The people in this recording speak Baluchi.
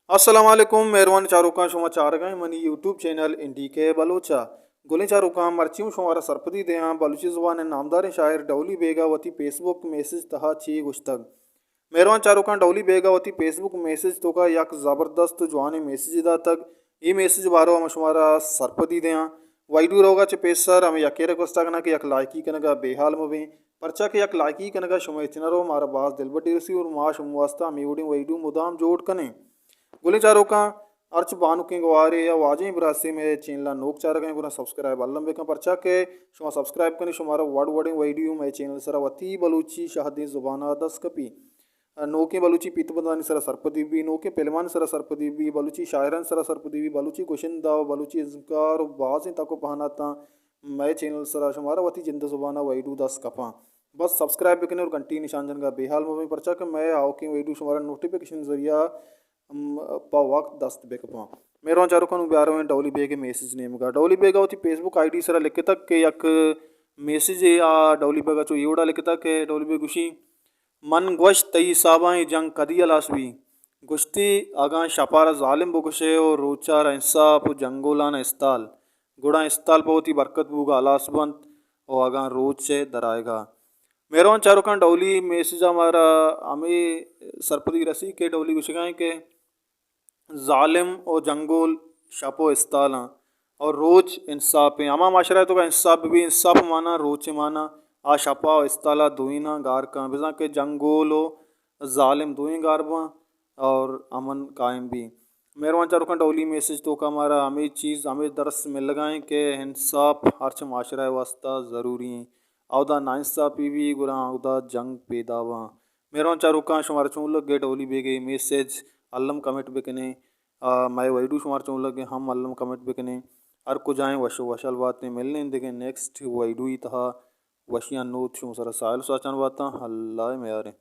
السلام علیکم، مہروان چاروکاں، شما چارگائیں منی یوٹیوب چینل این ڈی کے بلوچ ءَ۔ گلیں چاروکاں، مرچی ہوں شمارا سرپدی دیاں بلوچی زبان ءِ نامداریں شاعر ڈولی بیگ ءَ وتی فیس بک میسج تہا چی گوشتگ۔ مہروان چاروکاں، ڈولی بیگ ءَ وتی فیس بک میسج توکا یک زبردست و جوانیں میسجے داتگ۔ اے میسج بارو ہم شمارا سرپدی دیاں۔ ویڈیو روگا چہ پیسر ہمیں یکے ریکویسٹ کناں کہ یک لائکی کنگا بے حال مبیں، پرچا کہ یک لائکی کنگا شمئے چنرو مارا باز دلبڈی رسی اور ما شما واسطہ ہمیں وڑیں ویڈیو مدام جوڑ کنیں۔ گلیں چاروکاں، ہرچ بانکیں گوارے یا واجہیں براسے مئے چینل ءَ نوک چارگائیں گڑا سبسکرائب الم بکن، پرچا کہ شما سبسکرائب کنی شمارا وڑ وڑیں ویڈیو مئے چینل سرا وتی بلوچی شہدیں زبان ءَ دست کپی۔ نوکیں بلوچی پیت بندانی سرا سرپدی بی، نوکیں پلمانی سرا سرپدی بی، بلوچی شاعرانی سرا سرپدی بی، بلوچی گشندہ و بلوچی ازمکار و بازیں تک و پہناتاں مئے چینل سرا شمارا وتی جند زبان ءَ ویڈیو دست کپاں۔ بس سبسکرائب بکنے اور گھنٹی نشان جنگا بے حال مبیں، پرچا کہ مئے آوکیں ویڈیو شمارا نوٹیفیکیشن ذریعہ، ام، پہ وقت دست بکپاں۔ مہروان چاروکاں، نوں بیارویں ڈولی بیگ ءِ میسج نیمگا۔ ڈولی بیگ ءَ وتی فیس بک آئی ڈی سرا لکھتگ کہ یک میسجے آ ڈولی بیگ ءَ چو اے وڑا لکھتگ کہ ڈولی بیگ گوشی، من گوشت، تئی حساباں اے جنگ کدی ہلاس بی؟ گوشتی، اگاں شپارا ظالم بگوشے و روچارا انصاف و جنگولان استال، گڑا استال پہ وتی برکت بوگا ہلاس بنت و اگاں روچ ءِ درآیگا۔ مہروان چاروکاں، ڈولی میسج ءَ مارا ہمے سرپدی رسی کہ ڈولی گوشگا ایں کہ ظالم و جنگول شپ و استالاں اور روچ انصاف ایں۔ ہما معاشرہ ءِ توکا انصاف بہ بی، انصاف مانا روچ مانا، آ شپا و استالا دوئیناں گار کن، بزاں کہ جنگول و ظالم دوئیں گار باں اور امن قائم بی۔ مہروان چاروکاں، ڈولی میسج توکا مارا ہمے چیز، ہمے درس ملگا ایں کہ انصاف ہرچ معاشرہ ءِ واسطہ ضروری ایں۔ اودا ناانصافی بی گڑا اودا جنگ پیدا باں۔ مہروان چاروکاں، شمارا چون لگے ڈولی بیگ ءِ میسج؟ الم کمنٹ بکنے۔ آ، مئے ویڈیو شمارا چون لگے ہم الم کمنٹ بکنے۔ ہر کجائیں وش و وشحال باتیں، ملنے دگہ نیکسٹ ویڈیو ءِ تہا۔ وشیاں نود شما سرا ساہیل ساچان باتاں۔ اللہ ءِ میاریں۔